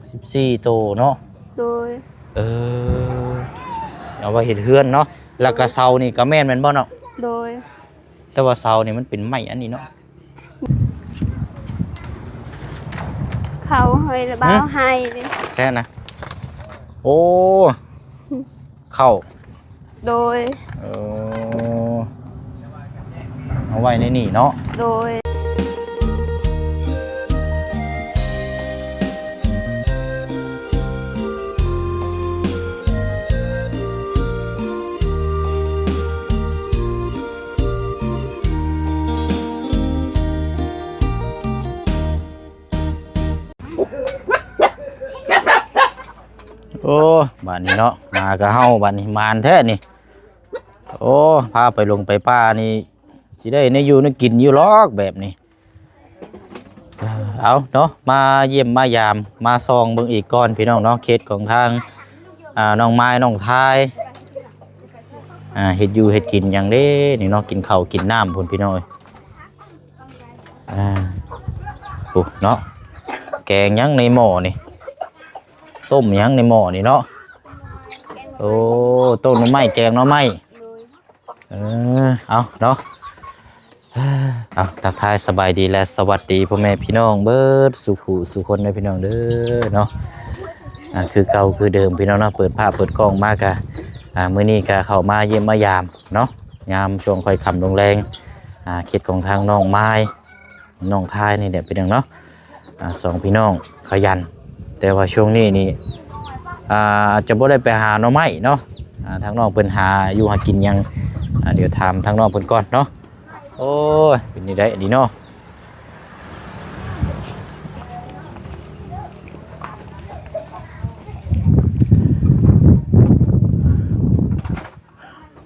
ສິບສີ່ໂຕເນາະ. ໂດຍ. ເອີ ເອົາໄວ້ເຮັດເຮືອນເນາະ. ແລ້ວກໍເສົານີ້ກໍແມ່ນ ແມ່ນບໍ່ເນາະ? ໂດຍ. ແຕ່ວ່າເສົານີ້ມັນເປັນໄມ້ອັນນີ້ເນາະ. ເຂົ້າໃຫ້ລະບ່າວ ຫຶ? ໃຫ້ເດ້. ແທ້ນະ. ໂອ້ ເຂົ້າ. ໂດຍ. ເອີ ເອົາໄວ້ໃນນີ້ເນາະ. ໂດຍ. ໂອ້ ບາດນີ້ເນາະ ມາກະເຮົາ ບາດນີ້ໝານແທ້ນີ້. ໂອ້ ພາໄປລົງໄປປ່ານີ້ ຊິໄດ້ແນວຢູ່ແນວກິນຢູ່ຫຼອກແບບນີ້. ເອົາເນາະ ມາຢ້ຽມມາຢາມ ມາສ່ອງເບິ່ງອີກກ່ອນພີ່ນ້ອງເນາະ ເຂດຂອງທາງ ອ່າ ນ້ອງມາຍ ນ້ອງທາຍ ອ່າ ເຮັດຢູ່ເຮັດກິນຫຍັງເດ້ນີ້ເນາະ ກິນເຂົ້າກິນນ້ຳພຸ້ນພີ່ນ້ອງເອີຍ. ອ່າ ໂອ້ ເນາະ ແກງຫຍັງໃນໝໍ້ນີ້ ຕົ້ມຫຍັງໃນໝໍ້ນີ້ເນາະ. ໂອ້ ຕົ້ມໜໍ່ໄມ້ ແກງໜໍ່ໄມ້. ໂດຍ. ເອີ ເອົາເນາະ ເອົາ ທັກທາຍສະບາຍດີ ແລະ ສະຫວັດດີພໍ່ແມ່ພີ່ນ້ອງເບິດສູ່ຜູ້ສູ່ຄົນເດີພີ່ນ້ອງເດີເນາະ. ອ່າ ຄືເກົ່າຄືເດີມພີ່ນ້ອງເນາະ ເປີດພາບເປີດກ້ອງມາກະ ອ່າ ມື້ນີ້ກະເຂົ້າມາຢ້ຽມມາຢາມເນາະ ຍາມຊ່ວງຄ່ອຍຄ່ຳລົງແລງ ອ່າ ເຂດຂອງທາງນ້ອງມາຍ ນ້ອງທາຍນີ້ແຫຼະພີ່ນ້ອງເນາະ. ອ່າ ສອງພີ່ນ້ອງຂະຫຍັນ ແຕ່ວ່າຊ່ວງນີ້ນີ້ ອ່າ ອາດຈະບໍ່ໄດ້ໄປຫາໜໍ່ໄມ້ເນາະ. ອ່າ ທາງນ້ອງເພິ່ນຫາຢູ່ຫາກິນຫຍັງ ອ່າ ດຽວຖາມທາງນ້ອງເພິ່ນກ່ອນເນາະ. ໂອ້ຍ ເປັນຈັ່ງໃດອັນນີ້ເນາະ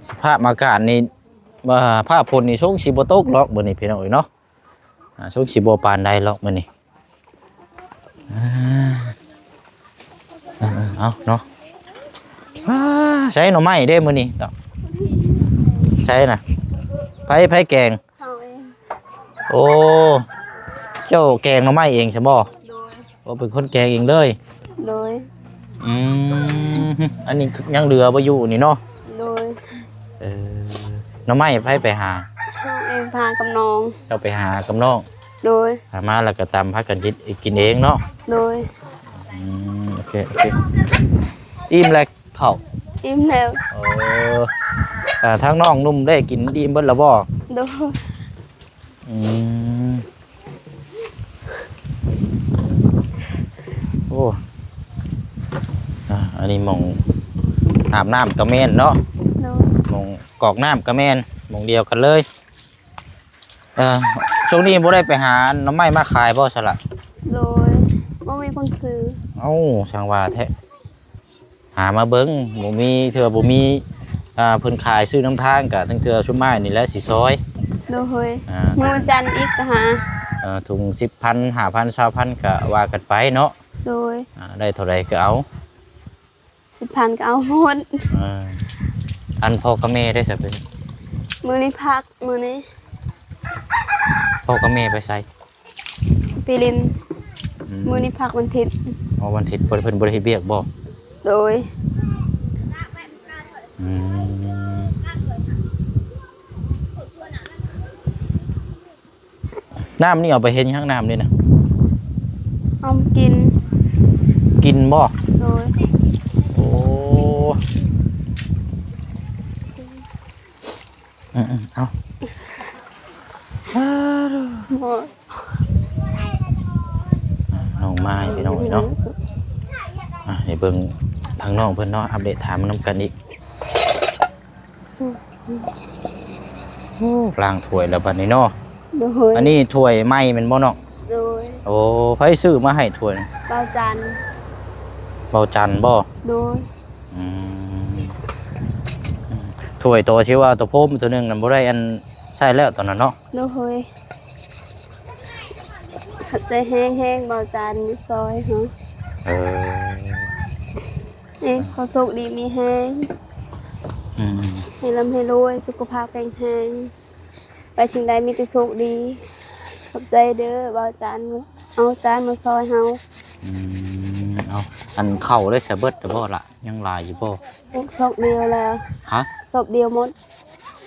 ສະພາບອາກາດນີ້ ອ່າ ຟ້າຝົນນີ້ຊົງຊິບໍ່ຕົກດອກມື້ນີ້ພີ່ນ້ອງເອີຍເນາະ. ອ່າ ຊົງຊິບໍ່ປານໃດດອກມື້ນີ້. ອ່າ ເອົາເນາະ ອ່າ ໃສ່ໜໍ່ໄມ້ເດ້ມື້ນີ້ເນາະ ໃສ່ນະ ໃຜ ໃຜແກງ? ເຮົາເອງ. ໂອ້ ເຈົ້າແກງໜໍ່ໄມ້ເອງຊັ້ນບໍ່? ໂດຍ. ໂອ້ ເປັນຄົນແກງເອງເລີຍ? ໂດຍ. ອືມ ອັນນີ້ຍັງເຫຼືອບໍ່ຢູ່ນີ້ເນາະ? ໂດຍ. ເອີ ໜໍ່ໄມ້ໃຜໄປຫາ? ເຮົາເອງ ຫາກັບນ້ອງ. ເຈົ້າໄປຫາກັບນ້ອງ? ໂດຍ. ຫາມາແລ້ວກໍຕຳພາກັນກິນ ກິນເອງເນາະ? ໂດຍ. ອືມ ໂອເຄ ໂອເຄ ອີ່ມແລ້ວເຂົ້າ? ອີ່ມແລ້ວ. ເອີ ອ່າ ທາງນ້ອງໜຸ່ມໄດ້ກິນອີ່ມເບິດແລ້ວບໍ່? ໂດຍ. ອືມ ໂອ້ ອ່າ ອັນນີ້ໝ່ອງອາບນ້ຳກະແມ່ນເນາະ? ໂດຍ. ໝ່ອງກອກນ້ຳກະແມ່ນ ໝ່ອງດຽວກັນເລີຍ. ເອີ ຊ່ວງນີ້ບໍ່ໄດ້ໄປຫາໜໍ່ໄມ້ມາຂາຍບໍ່ຊະລະ? ໂດຍ ບໍ່ມີຄົນຊື້. ເອົ້າ ຊ່າງວ່າແທ້. ຫາມາເບິ່ງ ບໍ່ມີ ເທື່ອບໍ່ມີ ອ່າ ເພິ່ນຂາຍຊື້ນຳທາງ ກະທັງເທື່ອຊຸມອ້າຍນີ້ແຫຼະຊິຊ່ອຍ. ໂດຍ. ອ່າ ມື້ວັນຈັນອີກກະຫາ ເອີ ຖົງສິບພັນ ຫ້າພັນ ຊາວພັນ ກະວ່າກັນໄປເນາະ. ໂດຍ. ອ່າ ໄດ້ເທົ່າໃດກະເອົາ ສິບພັນກະເອົາໝົດ. ເອີ ອັນພໍ່ກັບແມ່ໄດ້ສະເພິ່ນ? ມື້ນີ້ພັກ ມື້ນີ້ ພໍ່ກັບແມ່ໄປໃສ? ໄປຫຼິ້ນ. ອືມ ມື້ນີ້ພັກວັນທິດ. ອໍ ວັນທິດ ເພິ່ນ ເພິ່ນບໍ່ໄດ້ເຮັດວຽກບໍ່? ໂດຍ. ອືມ ນ້ຳນີ້ເອົາໄປເຮັດຫຍັງ ນ້ຳນີ້ນະ? ເອົາມາກິນ. ກິນບໍ່? ໂດຍ. ໂອ້ ອືມໆ ເອົາ ນ້ອງມາຍ ພີ່ນ້ອງເອີຍເນາະ. ອ່ະ ໃຫ້ເບິ່ງທາງນ້ອງເພິ່ນເນາະ ອັບເດດຖາມນຳກັນອີກ. ໂອ້ ລ້າງຖ້ວຍແລ້ວບັດນີ້ເນາະ. ໂດຍ. ອັນນີ້ຖ້ວຍໃໝ່ແມ່ນບໍ່ນ້ອງ? ໂດຍ. ໂອ້ ໃຜຊື້ມາໃຫ້ຖ້ວຍ? ບ່າວຈັນ. ບ່າວຈັນບໍ່? ໂດຍ. ອືມ ຖ້ວຍໂຕທີ່ວ່າໂຕໂພມໂຕໜຶ່ງນັ້ນບໍ່ໄດ້ອັນໃຊ້ແລ້ວຕອນນັ້ນເນາະ? ໂດຍ. ຂອບໃຈແຮງໆ ບ່າວຈັນທີ່ຊ່ອຍເຮົາ. ເອີ ເອີ ຂໍໂຊກດີມີແຮງ. ອືມ ໃຫ້ລ່ຳໃຫ້ລວຍ ສຸຂະພາບແຂງແຮງ. ໄປທາງໃດມີແຕ່ໂຊກດີ. ຂອບໃຈເດີ ບ່າວຈັນ ເອົາຈານມາຊ່ອຍເຮົາ. ອືມ ເອົາ ອັນເຂົ້າໄດ້ສະເບິດແລ້ວບໍ່ລະ? ຍັງຫຼາຍຢູ່ບໍ່? ສອບດຽວແລ້ວ. ຮະ? ສອບດຽວໝົດ.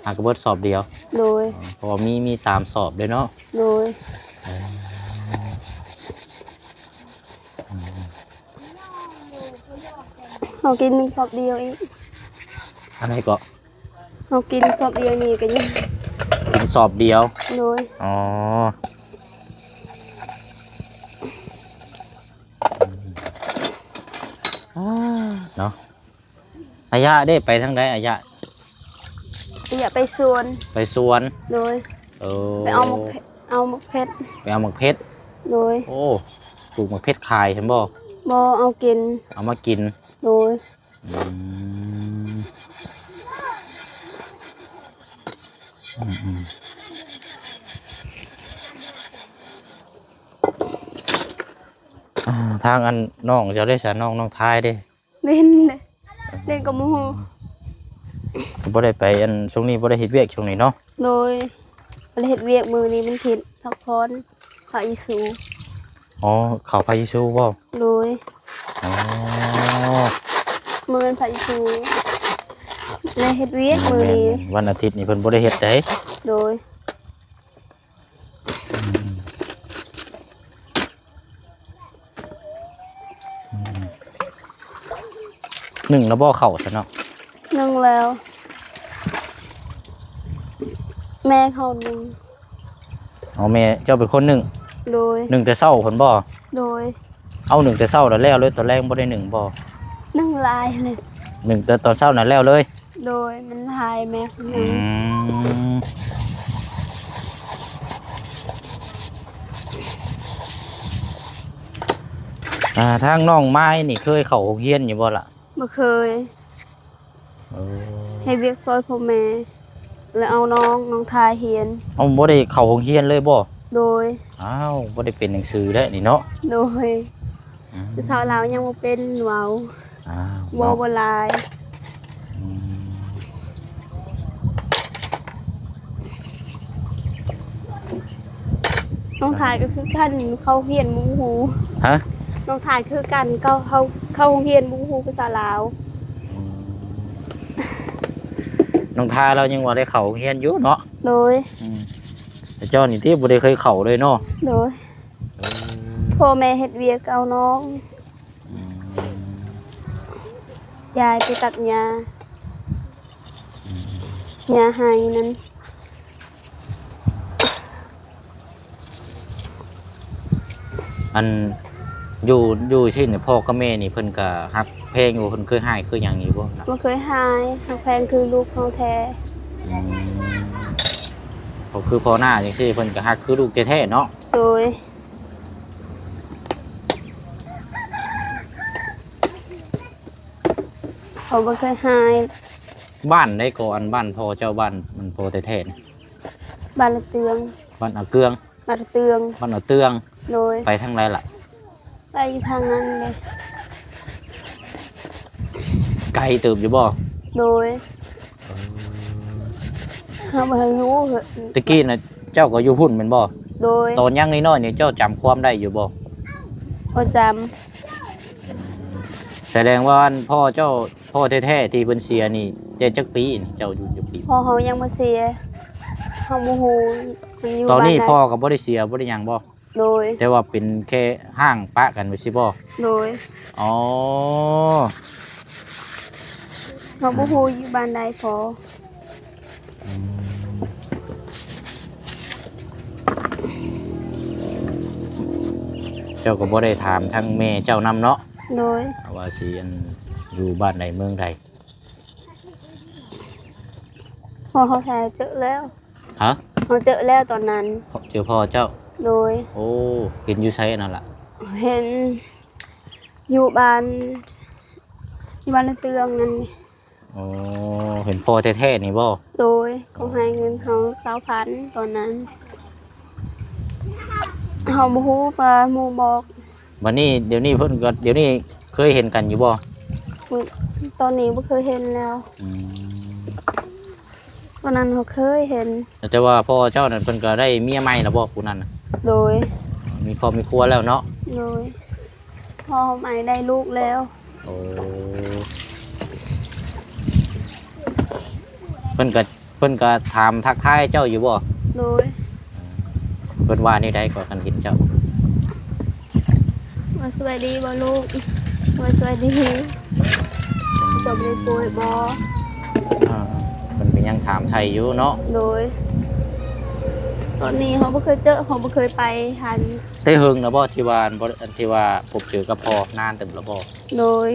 ຫາກະເບິດສອບດຽວ? ໂດຍ. ເພາະວ່າມີ ມີສາມສອບເດ້ເນາະ. ໂດຍ. ເຮົາກິນສອບດຽວອີກ. ອັນໃດກໍ? ເຮົາກິນສອບດຽວນີ້ກໍຍັງ ກິນສອບດຽວ? ໂດຍ. ອໍ ອາ ເນາະ. ອາຍະເດ້ ໄປທາງໃດອາຍະ? ອາຍະໄປສວນ. ໄປສວນ? ໂດຍ. ເອີ ໄປເອົາໝາກເພັດ ເອົາໝາກເພັດ. ໄປເອົາໝາກເພັດ? ໂດຍ. ໂອ້ ປູກໝາກເພັດຂາຍຊັ້ນບໍ່? ບໍ່ ເອົາກິນ. ເອົາມາກິນ? ໂດຍ. ອືມ ອືມ ອືມ ອາ ທາງອັນນ້ອງເຈົ້າເດ້ຊະ ນ້ອງ ນ້ອງທາຍເດ້? ຫຼິ້ນເດ້ ຫຼິ້ນກັບໝູ່. ກໍບໍ່ໄດ້ໄປ ອັນ ຊ່ວງນີ້ບໍ່ໄດ້ເຮັດວຽກຊ່ວງນີ້ເນາະ? ໂດຍ. ບໍ່ໄດ້ເຮັດວຽກ ມື້ນີ້ວັນທິດ ພັກຜ່ອນ ພະເຢຊູ. ອໍ ເຂົ້າພະເຢຊູບໍ່? ໂດຍ. ອໍ ມື້ວັນພະເຢຊູ ໄດ້ເຮັດວຽກມື້ນີ້. ແມ່ນໆ ວັນອາທິດນີ້ເພິ່ນບໍ່ໄດ້ເຮັດໃດ. ໂດຍ. ອືມ ອືມ ໜຶ້ງແລ້ວບໍ່ເຂົ້າຊະເນາະ? ໜຶ້ງແລ້ວ ແມ່ເຂົ້າໜຶ້ງ. ອໍ ແມ່ເຈົ້າເປັນຄົນໜຶ້ງ? ໂດຍ. ໜຶ້ງແຕ່ເຊົ້າພຸ້ນບໍ່? ໂດຍ. ເອົາ ໜຶ້ງແຕ່ເຊົ້າແລ້ວ ແລ້ວເລີຍ ຕອນແລງບໍ່ໄດ້ໜຶ້ງບໍ່? ໜຶ້ງຫຼາຍເລີຍ. ໜຶ້ງແຕ່ຕອນເຊົ້ານັ້ນແລ້ວເລີຍ? ໂດຍ. ມັນຫຼາຍແມ່ຄົນໜຶ່ງ. ອືມ ອ່າ ທາງນ້ອງມາຍນີ້ເຄີຍເຂົ້າໂຮງຮຽນຢູ່ບໍ່ລະ? ບໍ່ເຄີຍ. ເອີ ເຮັດວຽກຊ່ອຍພໍ່ແມ່ ແລ້ວເອົານ້ອງ ນ້ອງທາຍຮຽນ. ເອົາ ບໍ່ໄດ້ເຂົ້າໂຮງຮຽນເລີຍບໍ່? ໂດຍ. ອ້າວ ບໍ່ໄດ້ເປັນໜັງສືແລ້ວນີ້ເນາະ? ໂດຍ. ອືມ ຜູ້ສາວລາວຍັງບໍ່ເປັນເວົ້າ. ອ້າວ ເວົ້າ ເນາະ ບໍ່ຫຼາຍ. ອືມ ນ້ອງທາຍກໍຄືກັນ ເຂົ້າຮຽນບໍ່ຮູ້. ຮະ? ນ້ອງທາຍຄືກັນ ເຂົ້າ ເຂົ້າ ເຂົ້າໂຮງຮຽນບໍ່ຮູ້ພາສາລາວ. ອືມ ນ້ອງທາຍລາວຍັງວ່າໄດ້ເຂົ້າໂຮງຮຽນຢູ່ເນາະ? ໂດຍ. ອືມ ແຕ່ເຈົ້ານີ້ຕິ ບໍ່ໄດ້ເຄີຍເຂົ້າເລີຍເນາະ? ໂດຍ. ເອີ ພໍ່ແມ່ເຮັດວຽກເອົານ້ອງ. ອືມ ຍາຍໄປຕັດຫຍ້າ. ອືມ ຫຍ້າໄຮ່ນັ້ນ. ອັນ ຢູ່ ຢູ່ຊີ້ນີ້ ພໍ່ກັບແມ່ນີ້ເພິ່ນກະຮັກແພງຢູ່ ເພິ່ນເຄີຍຮ້າຍເຄີຍຫຍັງຢູ່ບໍ່? ບໍ່ເຄີຍຮ້າຍ ຮັກແພງຄືລູກເຮົາແທ້. ອືມ ກໍຄືພໍ່ນ້າຈັ່ງຊີ້ ເພິ່ນກະຮັກຄືລູກແທ້ໆເນາະ? ໂດຍ. ເຂົາບໍ່ເຄີຍຮ້າຍ. ບ້ານໃດກໍ ອັນ ບ້ານພໍ່ເຈົ້າ ບ້ານມັນພໍ່ແທ້ໆນະ? ບ້ານລະເຕືອງ. ບ້ານອາເກືອງ? ບ້ານລະເຕືອງ. ບ້ານອາເຕືອງ. ໂດຍ. ໄປທາງໃດລະ? ໄປທາງນັ້ນເດ້. ໄກເຕີບຢູ່ບໍ່? ໂດຍ. ເອີ ເຮົາບໍ່ທັນຮູ້. ຕະກີ້ນະ ເຈົ້າກໍຢູ່ພຸ້ນແມ່ນບໍ່? ໂດຍ. ຕອນຍັງນ້ອຍໆນີ້ ເຈົ້າຈຳຄວາມໄດ້ຢູ່ບໍ່? ບໍ່ຈຳ. ສະແດງວ່າ ອັນ ພໍ່ເຈົ້າ ພໍ່ແທ້ໆທີ່ເພິ່ນເສຍນີ້ ແຕ່ຈັກປີນີ້ ເຈົ້າຢູ່ຈັກປີ? ພໍ່ເຮົາຍັງບໍ່ເສຍ ເຮົາບໍ່ຮູ້. ມັນຢູ່ ຕອນນີ້ ບ້ານໃດ? ພໍ່ກໍບໍ່ໄດ້ເສຍ ບໍ່ໄດ້ຫຍັງບໍ່? ໂດຍ. ແຕ່ວ່າເປັນແຄ່ຮ້າງປະກັນໄປຊີ້ບໍ່? ໂດຍ. ອໍ ເຮົາບໍ່ຮູ້ຢູ່ບ້ານໃດພໍ່. ອືມ ເຈົ້າກໍບໍ່ໄດ້ຖາມທາງແມ່ເຈົ້ານຳເນາະ? ໂດຍ. ວ່າຊິ ອັນ ຢູ່ບ້ານໃດເມືອງໃດ? ພໍ່ເຮົາແທ້ເຈີແລ້ວ. ຮະ? ເຮົາເຈີແລ້ວຕອນນັ້ນ. ເຈີພໍ່ເຈົ້າ? ໂດຍ. ໂອ້ ເຫັນຢູ່ໃສອັນນັ້ນລະ? ເຫັນຢູ່ບ້ານ ຢູ່ບ້ານນາເຕືອງນັ້ນ. ອໍ ເຫັນພໍ່ແທ້ໆນີ້ບໍ່? ໂດຍ. ເຂົາໃຫ້ເງິນເຮົາຊາວພັນຕອນນັ້ນ. ເຮົາບໍ່ຮູ້ວ່າໝູ່ບອກ. ບັດນີ້ ດຽວນີ້ເພິ່ນກໍ ດຽວນີ້ເຄີຍເຫັນກັນຢູ່ບໍ່? ຕອນນີ້ບໍ່ເຄີຍເຫັນແລ້ວ. ອືມ ຕອນນັ້ນເຮົາເຄີຍເຫັນ. ແຕ່ວ່າພໍ່ເຈົ້ານັ້ນເພິ່ນກໍໄດ້ເມຍໃໝ່ແລ້ວບໍ່ ຜູ້ນັ້ນນະ? ໂດຍ. ມີຄອບມີຄົວແລ້ວເນາະ? ໂດຍ. ພໍ່ຫອມໄອໄດ້ລູກແລ້ວ. ໂອ້ ເພິ່ນກໍ ເພິ່ນກໍຖາມທັກທາຍເຈົ້າຢູ່ບໍ່? ໂດຍ. ເພິ່ນວ່າແນວໃດກໍຄັນເຫັນເຈົ້າ? ວ່າສະບາຍດີບໍ່ລູກ? ວ່າສະບາຍດີ. ເຈົ້າບໍ່ໄດ້ປ່ວຍບໍ່? ອ່າ ເພິ່ນກໍຍັງຖາມໄຖ່ຢູ່ເນາະ. ໂດຍ. ຕອນນີ້ເຮົາບໍ່ເຄີຍເຈີ ເຮົາບໍ່ເຄີຍໄປຫັນ. ແຕ່ເຫິງແລ້ວບໍ່ ທີ່ວ່າ ທີ່ວ່າພົບເຈີກັບພໍ່ ນານເຕີບແລ້ວບໍ່? ໂດຍ.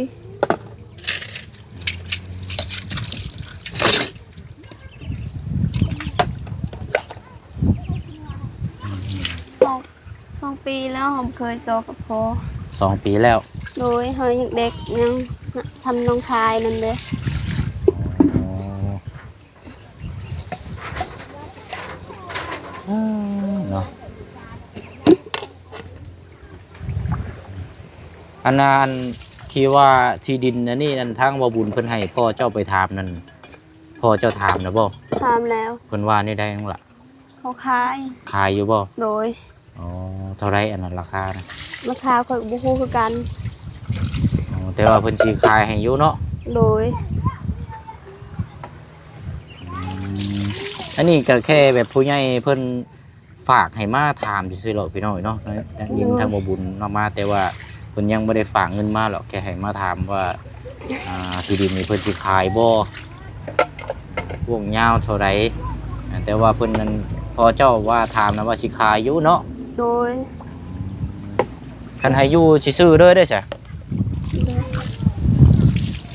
ສອງ ສອງປີແລ້ວ ເຮົາບໍ່ເຄີຍເຈີກັບພໍ່. ສອງປີແລ້ວ. ໂດຍ. ເຮົາຍັງເດັກ ຍັງທຳນ້ອງຊາຍນັ້ນເດ້. ອໍ ເນາະ. ອັນນັ້ນ ທີ່ວ່າທີ່ດິນອັນນີ້ນັ້ນ ທາງບໍ່ບຸນເພິ່ນໃຫ້ພໍ່ເຈົ້າໄປຖາມນັ້ນ ພໍ່ເຈົ້າຖາມແລ້ວບໍ່? ຖາມແລ້ວ. ເພິ່ນວ່າແນວໃດນັ້ນລະ? ເຂົາຂາຍ. ຂາຍຢູ່ບໍ່? ໂດຍ. ອໍ ເທົ່າໃດອັນນັ້ນລາຄານະ? ລາຄາຂ້ອຍກໍບໍ່ຮູ້ຄືກັນ. ອໍ ແຕ່ວ່າເພິ່ນຊິຂາຍໃຫ້ຢູ່ເນາະ? ໂດຍ. ອືມ ອັນນີ້ກໍແຄ່ແບບຜູ້ໃຫຍ່ເພິ່ນ ຝາກໃຫ້ມາຖາມຊື່ໆ ເນາະ ພີ່ນ້ອງເນາະ. ໄດ້ຍິນ ໂດຍ ທາງບໍ່ບຸນເນາະມາ ແຕ່ວ່າເພິ່ນຍັງບໍ່ໄດ້ຝາກເງິນມາຫຼອກ ແຄ່ໃຫ້ມາຖາມວ່າ ອ່າ ທີ່ດິນນີ້ເພິ່ນຊິຂາຍບໍ່ ກວ້າງຍາວເທົ່າໃດ. ອ່າ ແຕ່ວ່າເພິ່ນນັ້ນ ພໍ່ເຈົ້າວ່າຖາມນະວ່າຊິຂາຍຢູ່ເນາະ? ໂດຍ. ຄັນໃຫ້ຢູ່ຊິຊື້ເລີຍເດ້ຊະ. ໂດຍ.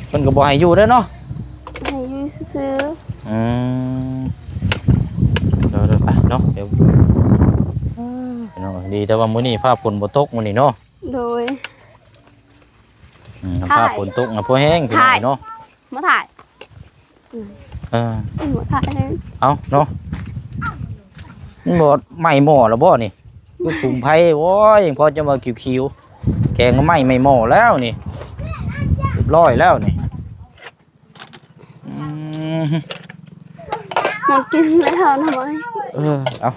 ເພິ່ນກໍບໍ່ໃຫ້ຢູ່ເດ້ເນາະ? ໃຫ້ຢູ່ຊື່ໆ. ອືມ ເດີໆ ໄປເນາະ ດຽວ ພີ່ນ້ອງ ດີແຕ່ວ່າມື້ນີ້ຟ້າຝົນບໍ່ຕົກມື້ນີ້ເນາະ. ໂດຍ. ອືມ ຖ້າຝົນຕົກນະ ພໍແຮງ ພີ່ນ້ອງເນາະ. ມາຖ່າຍ ເອີ ມາຖ່າຍ ເອົາເນາະ ມັນບໍ່ໄໝ້ໝໍ້ແລ້ວບໍ່ນີ້? ຄືສຸມໄຟ ໂອ້ຍ ພໍຈະວ່າຂິວໆ ແກງໜໍ່ໄມ້ໄໝ້ໝໍ້ແລ້ວນີ້ ຮຽບຮ້ອຍແລ້ວນີ້. ອືມ ມັນກິນແລ້ວໜໍ່ໄມ້. ເອີ ເອົາ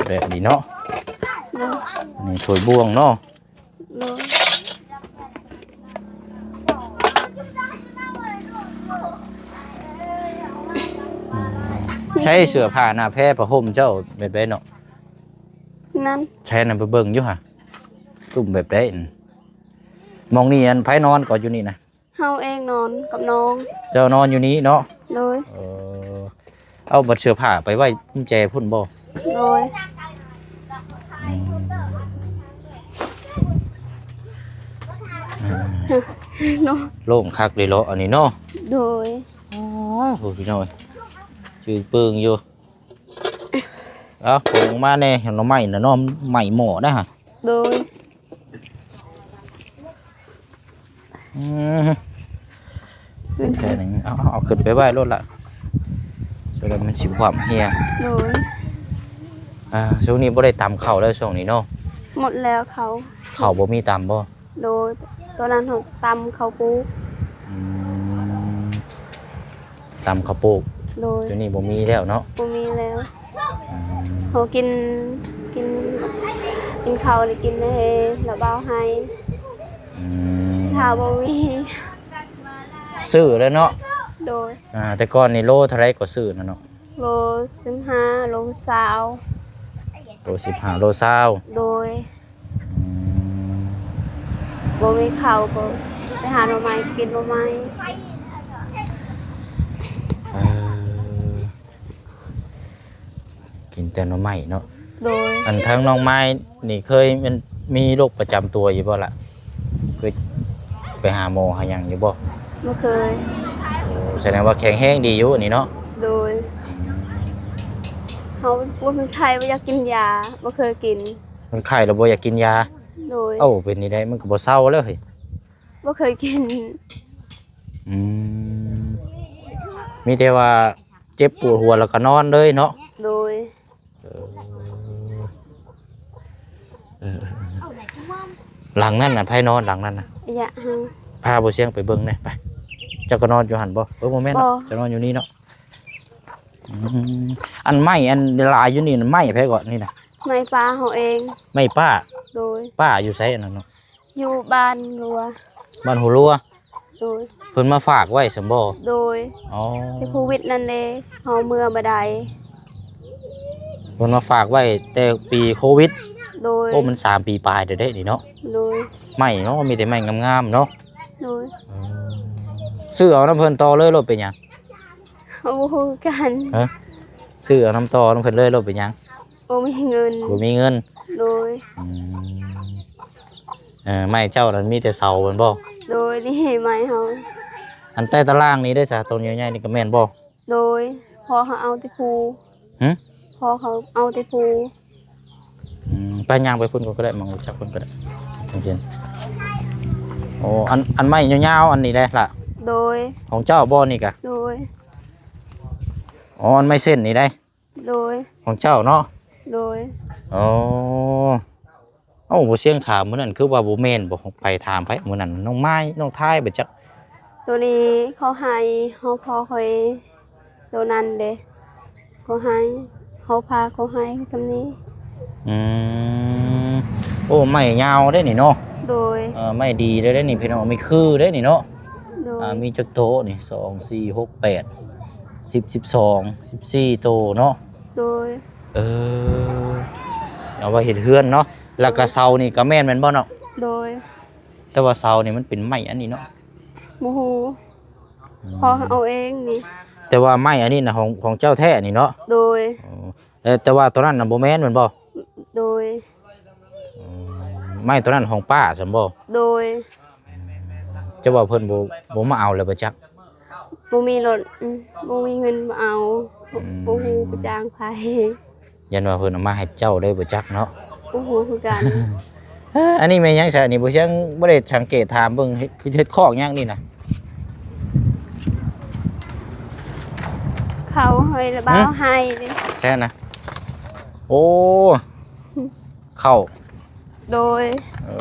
ແບບນີ້ເນາະ. ໂດຍ. ນີ້ຖ້ວຍບ່ວງເນາະ. ໂດຍ. ອືມ ໃຊ້ເສື້ອຜ້າໜ້າແພຜ້າຫົ່ມເຈົ້າແບບໃດເນາະ? ນັ້ນ ໃຊ້ນັ້ນໄປເບິ່ງຢູ່ຫະ ຕຸ້ມແບບໃດ? ໝ່ອງນີ້ອັນໃຜນອນກໍຢູ່ນີ້ນະ? ເຮົາເອງນອນກັບນ້ອງ. ເຈົ້ານອນຢູ່ນີ້ເນາະ? ໂດຍ. ເອີ ເອົາບັດເສື້ອຜ້າໄປໄວ້ນຳແຈພຸ້ນບໍ່? ໂດຍ. ອືມ ເນາະ ໂລ່ງຄັກເລີຍເນາະ ອັນນີ້ເນາະ. ໂດຍ. ອ້າ ໂຫ ພີ່ນ້ອງເອີຍ ຈື່ເປິງຢູ່. ເອົາ ປົງມາແດ່ ໜໍ່ໄມ້ນະເນາະ ໄໝ້ໝໍ້ນະ. ໂດຍ. ອືມ ຂຶ້ນແຄ່ໜຶ່ງ ເອົາ ເອົາ ເອົາຂຶ້ນໄປໄວ້ໂລດລະ ສ່ວນນັ້ນມັນຊິຄວ່ຳເຮຍ. ໂດຍ. ອ່າ ຊ່ວງນີ້ບໍ່ໄດ້ຕຳເຂົ້າແລ້ວ ຊ່ວງນີ້ເນາະ? ໝົດແລ້ວເຂົ້າ. ເຂົ້າບໍ່ມີຕຳບໍ່? ໂດຍ. ຕອນນັ້ນເຮົາຕຳເຂົ້າປູກ. ອືມ ຕຳເຂົ້າປູກ. ໂດຍ. ດຽວນີ້ບໍ່ມີແລ້ວເນາະ? ບໍ່ມີແລ້ວ. ອືມ ເຮົາກິນ ກິນ ກິນເຂົ້ານີ້ກິນໃນລະບ່າວໄຮ່. ອືມ ຖ້າບໍ່ມີ ຊື້ແລ້ວເນາະ? ໂດຍ. ອ່າ ແຕ່ກ່ອນນີ້ໂລເທົ່າໃດກໍຊື້ນະເນາະ? ໂລສິບຫ້າ ໂລຊາວ. ໂລສິບຫ້າ ໂລຊາວ. ໂດຍ. ອືມ ບໍ່ມີເຂົ້າກໍໄປຫາໜໍ່ໄມ້ກິນໜໍ່ໄມ້. ເອີ ກິນແຕ່ໜໍ່ໄມ້ເນາະ. ໂດຍ. ອັນທາງນ້ອງມາຍນີ້ເຄີຍແມ່ນມີໂລກປະຈຳຕົວຢູ່ບໍ່ລະ? ເຄີຍໄປຫາໝໍຫາຫຍັງຢູ່ບໍ່? ບໍ່ເຄີຍ. ໂອ້ ສະແດງວ່າແຂງແຮງດີຢູ່ນີ້ເນາະ. ໂດຍ. ອືມ ເຮົາເປັນປວດເປັນໄຂ້ ບໍ່ຢາກກິນຢາ ບໍ່ເຄີຍກິນ. ມັນໄຂ້ແລ້ວບໍ່ຢາກກິນຢາ? ໂດຍ. ເອົ້າ ເປັນນີ້ໄດ້ ມັນກໍບໍ່ເຊົາແລ້ວເຮີ້ຍ. ບໍ່ເຄີຍກິນ. ອືມ ມີແຕ່ວ່າເຈັບປວດຫົວແລ້ວກໍນອນເລີຍເນາະ? ໂດຍ. ເອີ ເອີ ເອີ ເອີ ຫຼັງນັ້ນນະ ໃຜນອນຫຼັງນັ້ນນະ? ອາຍະ ພາບໍ່ຊຽງໄປເບິ່ງແດ່ ໄປ. ເຈົ້າກໍນອນຢູ່ຫັ້ນບໍ່? ເອີ ບໍ່ແມ່ນເນາະ ບໍ່ ເຈົ້ານອນຢູ່ນີ້ເນາະ. ອືມ ອັນໄມ້ອັນຫຼາຍຢູ່ນີ້ນະ ໄມ້ໃຜເກາະນີ້ນະ? ໄມ້ປ່າເຮົາເອງ. ໄມ້ປ່າ? ໂດຍ. ປ້າຢູ່ໃສອັນນັ້ນເນາະ? ຢູ່ບ້ານຫົວ ບ້ານຫົວລົວ. ໂດຍ. ເພິ່ນມາຝາກໄວ້ຊັ້ນບໍ່? ໂດຍ. ອໍ ແຕ່ໂຄວິດນັ້ນເດ້ ເຮົາເມືອບໍ່ໄດ້. ເພິ່ນມາຝາກໄວ້ແຕ່ປີໂຄວິດ. ໂດຍ. ໂອ້ ມັນສາມປີປາຍແລ້ວເດ້ນີ້ເນາະ. ໂດຍ. ໄມ້ເນາະ ມີແຕ່ໄມ້ງາມໆເນາະ. ໂດຍ. ອືມ ຊື້ເອົານຳເພິ່ນຕໍ່ເລີຍໂລດ ເປັນຫຍັງ? ເຮົາບໍ່ຮູ້ຄືກັນ. ຮະ? ຊື້ເອົານຳຕໍ່ນຳເພິ່ນເລີຍໂລດ ເປັນຫຍັງ? ບໍ່ມີເງິນ. ບໍ່ມີເງິນ. ໂດຍ. ອືມ ເອີ ໄມ້ເຈົ້ານັ້ນມີແຕ່ເສົາແມ່ນບໍ່? ໂດຍ. ນີ້ໄມ້ເຮົາ. ອັນໃຕ້ຕາລ່າງນີ້ເດ້ຊະ ໂຕໃຫຍ່ໆນີ້ກໍແມ່ນບໍ່? ໂດຍ. ພໍ່ເຮົາເອົາແຕ່ພູ. ຫຶ? ພໍ່ເຂົາເອົາແຕ່ພູ. ອືມ ໄປຍ່າງໄປພຸ້ນກ່ອນກໍໄດ້ ມາຮູ້ຈັກເພິ່ນກໍໄດ້ ຈັງຊີ້. ໂອ້ ອັນ ອັນໄມ້ຍາວໆອັນນີ້ເດ້ລະ? ໂດຍ. ຂອງເຈົ້າບໍ່ນີ້ກະ? ໂດຍ. ອໍ ອັນໄມ້ເສັ້ນນີ້ເດ້? ໂດຍ. ຂອງເຈົ້າເນາະ? ໂດຍ. ໂອ້ ເອົ້າ ບໍ່ຊຽງຖາມມື້ນັ້ນຄືວ່າບໍ່ແມ່ນບໍ່? ໄປຖາມໃຜມື້ນັ້ນ ນ້ອງໄມ້ ນ້ອງທ້າຍບໍ່ຈັກ. ໂຕນີ້ເຂົາໃຫ້ ເຮົາຂໍຂ້ອຍ ໂຕນັ້ນເດ້ ເຂົາໃຫ້ ເຮົາພາເຂົາໃຫ້ສ່ຳນີ້. ອືມ ໂອ້ ໄມ້ຍາວເດ້ນີ້ເນາະ. ໂດຍ. ເອີ ໄມ້ດີເດ້ນີ້ພີ່ນ້ອງ ໄມ້ຄືເດ້ນີ້ເນາະ. ໂດຍ. ອ່າ ມີຈັກໂຕນີ້ ສອງ ສີ່ ຫົກ ແປດ ສິບ ສິບສອງ ສິບສີ່ໂຕເນາະ. ໂດຍ. ເອີ ເອົາໄວ້ເຮັດເຮືອນເນາະ ແລ້ວກະເສົານີ້ກະແມ່ນ ແມ່ນບໍ່ເນາະ? ໂດຍ. ແຕ່ວ່າເສົານີ້ມັນເປັນໄມ້ອັນນີ້ເນາະ? ບໍ່ຮູ້. ອືມ ພໍ່ເຮົາເອົາເອງນີ້. ແຕ່ວ່າໄມ້ອັນນີ້ນະ ຂອງ ຂອງເຈົ້າແທ້ນີ້ເນາະ? ໂດຍ. ອໍ ແຕ່ ແຕ່ວ່າໂຕນັ້ນນະບໍ່ແມ່ນ ແມ່ນບໍ່? ໂດຍ. ອືມ ໄມ້ໂຕນັ້ນຂອງປ້າຊັ້ນບໍ່? ໂດຍ. ເຈົ້າວ່າເພິ່ນບໍ່ ບໍ່ມາເອົາແລ້ວບໍ່ຈັກ? ບໍ່ມີລົດ ອືມ ບໍ່ມີເງິນມາເອົາ. ອືມ ບໍ່ຮູ້ໄປຈ້າງໃຜ. ຢ້ານວ່າເພິ່ນເອົາມາໃຫ້ເຈົ້າໄດ້ບໍ່ຈັກເນາະ. ບໍ່ຮູ້ຄືກັນ. ເອີ ອັນນີ້ແມ່ນຫຍັງຊະ? ອັນນີ້ບໍ່ ຍັງບໍ່ໄດ້ສັງເກດຖາມເບິ່ງ ເຮັດ ເຮັດຄອກຫຍັງນີ້ນະ? ເຂົ້າໃຫ້ລະບ່າວ ຫືມ ໃຫ້ເດ້. ແທ້ນະ? ໂອ້ ເຂົ້າ. ໂດຍ. ເອີ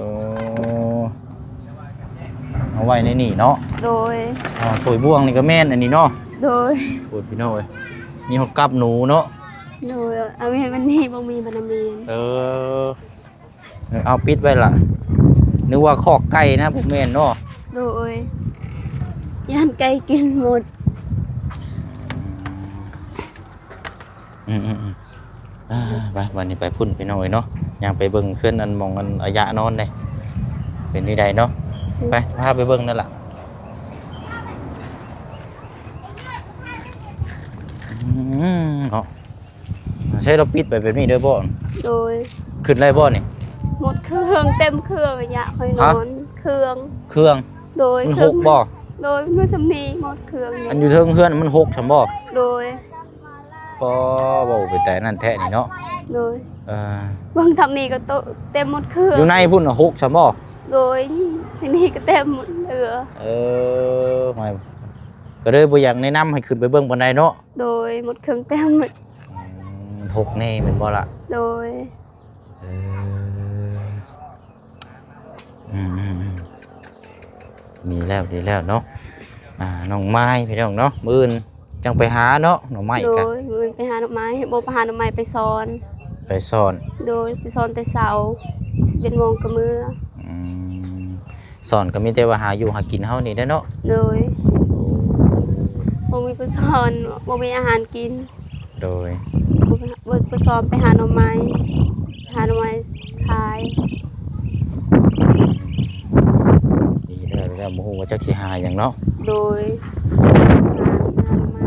ເອົາໄວ້ໃນນີ້ເນາະ. ໂດຍ. ອ່າ ຖ້ວຍບ່ວງນີ້ກໍແມ່ນອັນນີ້ເນາະ. ໂດຍ. ໂອ້ຍ ພີ່ນ້ອງເອີຍ ມີຮອດກັບໜູເນາະ. ໂດຍ. ເອົາໄວ້ໃນນີ້ ບໍ່ມີບານາເມນ. ເອີ ເອົາປິດໄວ້ລະ ນຶກວ່າຄອກໄກ່ນະ ບໍ່ແມ່ນເນາະ. ໂດຍ. ຢ້ານໄກ່ກິນໝົດ. ອືມໆໆ ອ່າ ໄປ ບັດນີ້ໄປພຸ້ນພີ່ນ້ອງເອີຍເນາະ ຍ່າງໄປເບິ່ງເຮືອນ ອັນ ໝ່ອງ ອັນ ອາຍະນອນເດ້ ເປັນແນວໃດເນາະ. ອືມ ໄປ ພາໄປເບິ່ງນັ້ນລະ. ອືມ ເນາະ ໃຊ້ລາວປິດໄປແບບນີ້ເດີບໍ່? ໂດຍ. ຂຶ້ນໄດ້ບໍ່ນີ້? ໝົດເຄື່ອງ ເຕັມເຄື່ອງ ອາຍະຂ້ອຍນອນ. ຮະ? ເຄື່ອງ ເຄື່ອງ. ໂດຍ. ມັນຫົກບໍ່? ໂດຍ. ມັນສ່ຳນີ້ ໝົດເຄື່ອງນີ້. ອັນຢູ່ເທິງເຮືອນມັນຫົກຊັ້ນບໍ່? ໂດຍ. ກໍເວົ້າໄປແຕ່ນັ້ນແທ້ນີ້ເນາະ. ໂດຍ. ເອີ ເບິ່ງທາງນີ້ກໍໂຕະເຕັມໝົດເຄື່ອງ. ຢູ່ໃນພຸ້ນນະ ຫົກຊັ້ນບໍ່? ໂດຍ. ທາງນີ້ກໍເຕັມໝົດເຫຼືອ. ເອີ ມາ ກໍເລີຍບໍ່ຢາກແນະນຳໃຫ້ຂຶ້ນໄປເບິ່ງປານໃດເນາະ. ໂດຍ. ໝົດເຄື່ອງເຕັມໝົດ. ອືມ ມັນຫົກແນ່ແມ່ນບໍ່ລະ? ໂດຍ. ເອີ ອືມໆໆ ດີແລ້ວ ດີແລ້ວເນາະ. ອ່າ ນ້ອງມາຍ ພີ່ນ້ອງເນາະ ມື້ອື່ນຈັ່ງໄປຫາເນາະ ໜໍ່ໄມ້ກະ. ໂດຍ. ມື້ອື່ນໄປຫາໜໍ່ໄມ້ ບໍ່ໄປຫາໜໍ່ໄມ້ ໄປສອນ. ໄປສອນ. ໂດຍ. ໄປສອນແຕ່ເຊົ້າ ສິບເອັດໂມງກໍເມືອ. ອືມ ສອນກໍມີແຕ່ວ່າຫາຢູ່ຫາກິນເຮົານີ້ແຫຼະເນາະ. ໂດຍ. ບໍ່ມີຜູ້ສອນ ບໍ່ມີອາຫານກິນ. ໂດຍ. ເບິ່ງຜູ້ສອນໄປຫາໜໍ່ໄມ້ ຫາໜໍ່ໄມ້ຂາຍ. ດີແລ້ວ ດີແລ້ວ ບໍ່ຮູ້ວ່າຈັກຊິຫາຫຍັງເນາະ. ໂດຍ. ຫາ ຫາໜໍ່ໄມ້.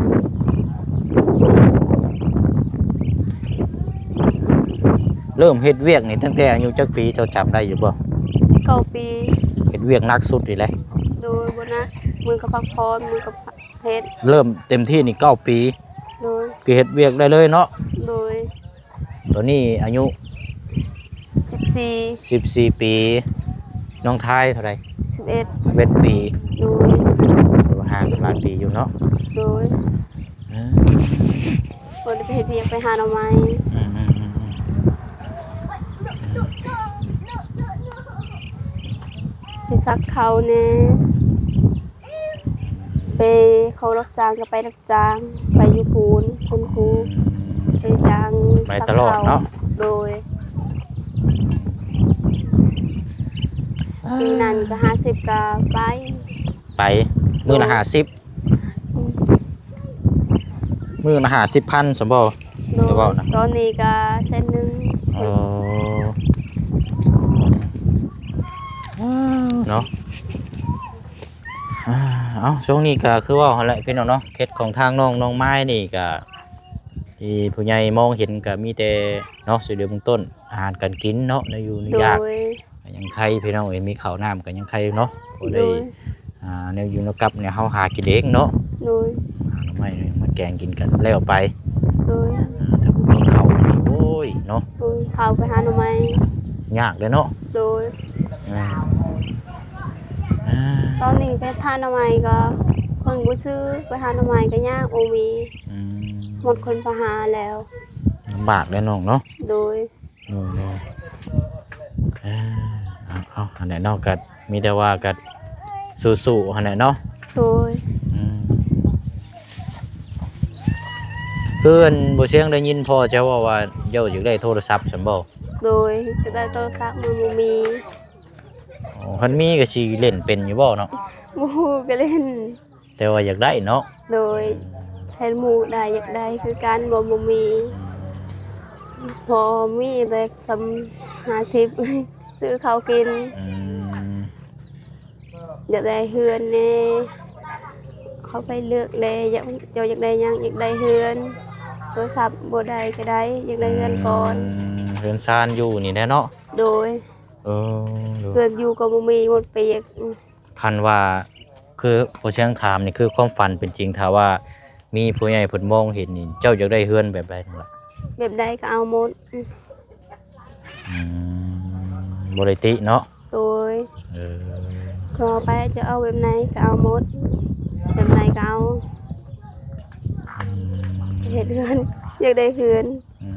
ເລີ່ມເຮັດວຽກນີ້ຕັ້ງແຕ່ອາຍຸຈັກປີ ເຈົ້າຈຳໄດ້ຢູ່ບໍ່? ເກົ້າປີ. ເຮັດວຽກໜັກສຸດນີ້ແຫຼະ. ໂດຍ. ບໍ່ໜັກ ມື້ກໍພັກຜ່ອນ ມື້ກໍເຮັດ. ເລີ່ມເຕັມທີ່ນີ້ເກົ້າປີ. ໂດຍ. ຄືເຮັດວຽກໄດ້ເລີຍເນາະ. ໂດຍ. ຕອນນີ້ອາຍຸ ສິບສີ່ ສິບສີ່ປີ. ນ້ອງທາຍເທົ່າໃດ? ສິບເອັດ ສິບເອັດປີ. ໂດຍ. ກໍຫ່າງກັນຫຼາຍປີຢູ່ເນາະ. ໂດຍ. ເອີ ບໍ່ໄດ້ໄປເຮັດວຽກ ໄປຫາໜໍ່ໄມ້. ອືມໆໆໆ ໄປສັກເຂົ້າແດ່ ໄປເຂົ້າຮັບຈ້າງກໍໄປຮັບຈ້າງ ໄປຢູ່ພຸ້ນ ຄຸນຄູ ໄປຈ້າງ ໄປຕະຫຼອດເນາະ. ໂດຍ. ປີນັ້ນກໍຫ້າສິບກໍໄປ ໄປ ມື້ລະຫ້າສິບ ອືມ ມື້ລະຫ້າສິບພັນຊັ້ນບໍ່? ໂດຍ ຈະເວົ້ານະ ຕອນນີ້ກໍແສນໜຶ່ງ. ເອີ ເນາະ ອ່າ ເອົ້າ ຊ່ວງນີ້ກໍຄືເວົ້າຫັ້ນແຫຼະພີ່ນ້ອງເນາະ ເຂດຂອງທາງນ້ອງ ນ້ອງມາຍນີ້ກໍ ທີ່ຜູ້ໃຫຍ່ມອງເຫັນກໍມີແຕ່ເນາະ ຊ່ວຍເຫຼືອເບື້ອງຕົ້ນ ອາຫານການກິນເນາະ ແນວຢູ່ແນວຢາກ ໂດຍ ກໍຍັງໄຄພີ່ນ້ອງເອີຍ ມີເຂົ້ານ້ຳກໍຍັງໄຄເນາະ ພໍໄດ້ ໂດຍ ອ່າ ແນວຢູ່ແນວກັບແນວເຮົາຫາກິນເອງເນາະ ໂດຍ ຫາໜໍ່ໄມ້ມາແກງກິນກັນແລ້ວໄປ ໂດຍ ອ່າ ຖ້າບໍ່ມີເຂົ້ານີ້ ໂອ້ຍເນາະ ໂດຍ ເຂົ້າໄປຫາໜໍ່ໄມ້ ຍາກເດ້ເນາະ ໂດຍ ອ່າ ອ່າ ຕອນນີ້ໄປຫາໜໍ່ໄມ້ກໍຄົນບໍ່ຊື້ ໄປຫາໜໍ່ໄມ້ກໍຍາກ ບໍ່ມີ ອືມ ໝົດຄົນໄປຫາແລ້ວ ລຳບາກເດ້ນ້ອງເນາະ ໂດຍ ໂດຍ ໂດຍ ເອີ ເອົາ ເອົາ ຫັ້ນແຫຼະເນາະ ກໍມີແຕ່ວ່າກໍສູ້ໆ ຫັ້ນແຫຼະເນາະ ໂດຍ ອືມ ຄືອັນບໍ່ຊຽງໄດ້ຍິນພໍ່ເຈົ້າເວົ້າວ່າ ເຈົ້າຢາກໄດ້ໂທລະສັບຊັ້ນບໍ່? ໂດຍ ຢາກໄດ້ໂທລະສັບ ມັນບໍ່ມີ ອໍ ຄັນມີກໍຊິຫຼິ້ນເປັນຢູ່ບໍ່ເນາະ? ບໍ່ຮູ້ ກໍຫຼິ້ນ ແຕ່ວ່າຢາກໄດ້ເນາະ ໂດຍ ເຫັນໝູ່ໄດ້ ຢາກໄດ້ຄືກັນ ບໍ່ ບໍ່ມີ ພໍມີແຕ່ສ່ຳຫ້າສິບ ຊື້ເຂົ້າກິນ ອືມ ຢາກໄດ້ເຮືອນແດ່ ເຂົາໄປເລືອກແດ່ ຢາກ ເຈົ້າຢາກໄດ້ຫຍັງ? ຢາກໄດ້ເຮືອນ ໂທລະສັບບໍ່ໄດ້ກໍໄດ້ ຢາກໄດ້ເຮືອນກ່ອນ ອືມ ເຮືອນຊານຢູ່ນີ້ແຫຼະເນາະ ໂດຍ ເອີ ໂດຍ ເຮືອນຢູ່ກໍບໍ່ມີ ໝົດປຽກ ຄັນວ່າ ຄືພໍ່ຊຽງຖາມນີ້ ຄືຄວາມຝັນເປັນຈິງ ຖ້າວ່າມີຜູ້ໃຫຍ່ເພິ່ນມອງເຫັນນີ້ ເຈົ້າຢາກໄດ້ເຮືອນແບບໃດນັ້ນລະ? ແບບໃດກໍເອົາໝົດ ອືມ ບໍ່ໄດ້ຕິເນາະ ໂດຍ ເອີ ຂໍໄປ ຈະເອົາແບບໃດກໍເອົາໝົດ ແບບໃດກໍເອົາ ອືມ ເຮັດເຮືອນ ຢາກໄດ້ເຮືອນ ອືມ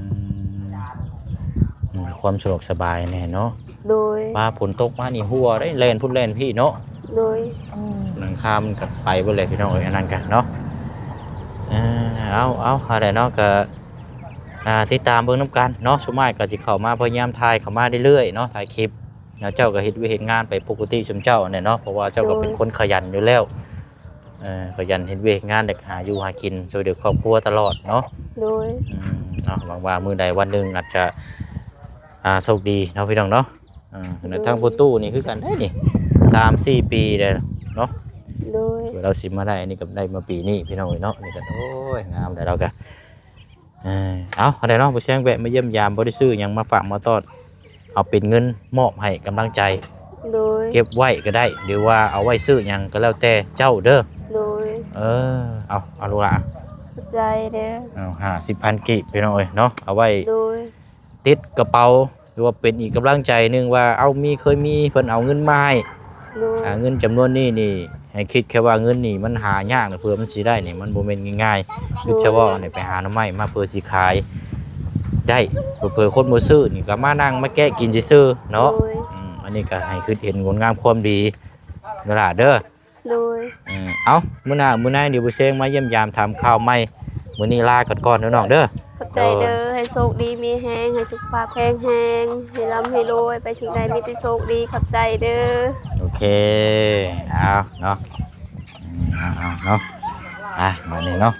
ມັນຄືຄວາມສະດວກສະບາຍແດ່ເນາະ ໂດຍ ຟ້າຝົນຕົກມານີ້ຮົ່ວເດ້ ແລ່ນພຸ້ນແລ່ນພີ້ເນາະ ໂດຍ ຫຼັງຄາມັນກໍໄປເບິດແຫຼະພີ່ນ້ອງເອີຍ ອັນນັ້ນກໍເນາະ ເອີ ເອົາ ເອົາ ຫັ້ນແຫຼະເນາະ ກໍ ອ່າ ຕິດຕາມເບິ່ງນຳກັນເນາະ ສຸມມາຍກໍຊິເຂົ້າມາ ພະຍາຍາມຖ່າຍເຂົ້າມາເລື້ອຍໆເນາະ ຖ່າຍຄລິບ ແລ້ວເຈົ້າກໍເຮັດວຽກເຮັດງານໄປປົກກະຕິຊຸມເຈົ້າຫັ້ນແຫຼະເນາະ ເພາະວ່າເຈົ້າກໍເປັນ ໂດຍ ຄົນຂະຫຍັນຢູ່ແລ້ວ ເອີ ຂະຫຍັນເຮັດວຽກເຮັດງານ ແລະ ຫາຢູ່ຫາກິນຊ່ວຍເຫຼືອຄອບຄົວຕະຫຼອດເນາະ ໂດຍ ອືມ ເນາະ ຫວັງວ່າມື້ໃດວັນໜຶ່ງອາດຈະ ອ່າ ໂຊກດີເນາະພີ່ນ້ອງເນາະ ເອີ ໂດຍ ທາງພໍ່ຕູ້ນີ້ຄືກັນເດ້ນີ້ ສາມສີ່ປີແລ້ວເນາະ ໂດຍ ເພື່ອລາວຊິມາໄດ້ ອັນນີ້ກໍໄດ້ມາປີນີ້ພີ່ນ້ອງເອີຍເນາະ ນີ້ກໍ ໂອ້ຍ ງາມແລ້ວລາວກໍ ເອີ ເອົາ ອັນໃດເນາະ ບໍ່ແຊງແວະມາຢ້ຽມຢາມ ບໍ່ໄດ້ຊື້ຫຍັງມາຝາກມາຕ້ອນ ເອົາເປັນເງິນມອບໃຫ້ກຳລັງໃຈ ໂດຍ ເກັບໄວ້ກໍໄດ້ ຫຼືວ່າເອົາໄວ້ຊື້ຫຍັງກໍແລ້ວແຕ່ເຈົ້າເດີ ໂດຍ ເອີ ເອົາ ເອົາລູກຫຼານ ຂອບໃຈເດີ ເອົາ ຫ້າສິບພັນກີບ ພີ່ນ້ອງເອີຍເນາະ ເອົາໄວ້ ໂດຍ ຕິດກະເປົາ ຫຼືວ່າເປັນອີກກຳລັງໃຈໜຶ່ງວ່າ ເອົາ ມີ ເຄີຍມີເພິ່ນເອົາເງິນມາໃຫ້ ໂດຍ ອ່າ ເງິນຈຳນວນນີ້ນີ້ ໃຫ້ຄິດແຄ່ວ່າເງິນນີ້ມັນຫາຍາກນະ ເພື່ອມັນຊິໄດ້ນີ້ ມັນບໍ່ແມ່ນງ່າຍໆ ໂດຍ ຄືຈະເວົ້ານີ້ ໄປຫາໜໍ່ໄມ້ມາເພື່ອຊິຂາຍໄດ້ ເຜີ່ອໆຄົນບໍ່ຊື້ນີ້ກໍມານັ່ງມາແກະກິນຊື່ໆເນາະ ໂດຍ ອືມ ອັນນີ້ກໍໃຫ້ຄິດເຫັນຄຸນງາມຄວາມດີ ເດີຫຼ້າເດີ ໂດຍ ເອີ ເອົາ ມື້ໜ້າມື້ໃນດຽວບໍ່ແຊງມາຢ້ຽມຢາມຖາມຂ່າວໃໝ່ ມື້ນີ້ລາກັນກ່ອນເດີນ້ອງເດີ ຂອບໃຈເດີ ໂດຍ ໃຫ້ໂຊກດີມີແຮງ ໃຫ້ສຸຂະພາບແຂງແຮງ ໃຫ້ລ່ຳໃຫ້ລວຍ ໄປສິ່ງໃດມີແຕ່ໂຊກດີ ຂອບໃຈເດີ ໂອເຄ ເອົາເນາະ ເອົາໆເນາະ ອ່ະ ບາດນີ້ເນາະ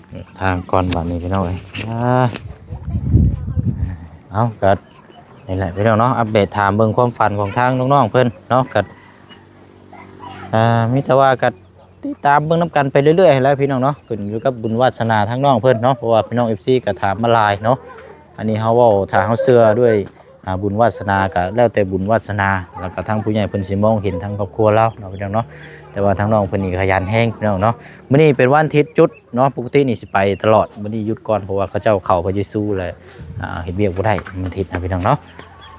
ເດີນທາງກ່ອນບາດນີ້ພີ່ນ້ອງເອີຍ ອ່າ ເອົາ ກໍນີ້ແຫຼະພີ່ນ້ອງເນາະ ອັບເດດຖາມເບິ່ງຄວາມຝັນຂອງທາງນ້ອງໆເພິ່ນເນາະ ກໍ ອ່າ ມີແຕ່ວ່າກໍຕິດຕາມເບິ່ງນຳກັນໄປເລື້ອຍໆຫັ້ນແຫຼະພີ່ນ້ອງເນາະ ຂຶ້ນຢູ່ກັບບຸນວາດສະໜາທາງນ້ອງເພິ່ນເນາະ ເພາະວ່າພີ່ນ້ອງເອັຟຊີກໍຖາມມາຫຼາຍເນາະ ອັນນີ້ເຮົາເວົ້າ ຖ້າເຮົາເຊື່ອດ້ວຍ ອ່າ ບຸນວາດສະໜາກໍແລ້ວແຕ່ບຸນວາດສະໜາ ແລ້ວກໍທາງຜູ້ໃຫຍ່ເພິ່ນຊິມອງເຫັນທາງຄອບຄົວລາວເນາະພີ່ນ້ອງເນາະ ແຕ່ວ່າທາງນ້ອງເພິ່ນນີ້ຂະຫຍັນແຮງພີ່ນ້ອງເນາະ ມື້ນີ້ເປັນວັນທິດຢຸດ ເນາະ ປົກກະຕິນີ້ຊິໄປຕະຫຼອດ ມື້ນີ້ຢຸດກ່ອນ ເພາະວ່າເຂົາເຈົ້າເຂົ້າພະເຢຊູ ແລະ ອ່າ ເຮັດວຽກບໍ່ໄດ້ ມັນທິດນະພີ່ນ້ອງເນາະ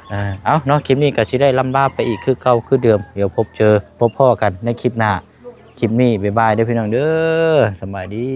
ເອີ ເອົາເນາະ ຄລິບນີ້ກໍຊິໄດ້ລ່ຳລາໄປອີກຄືເກົ່າຄືເດີມ ດຽວພົບເຈີພົບພໍ້ກັນໃນຄລິບໜ້າ ຄລິບນີ້ບາຍບາຍເດີພີ່ນ້ອງເດີ ສະບາຍດີ.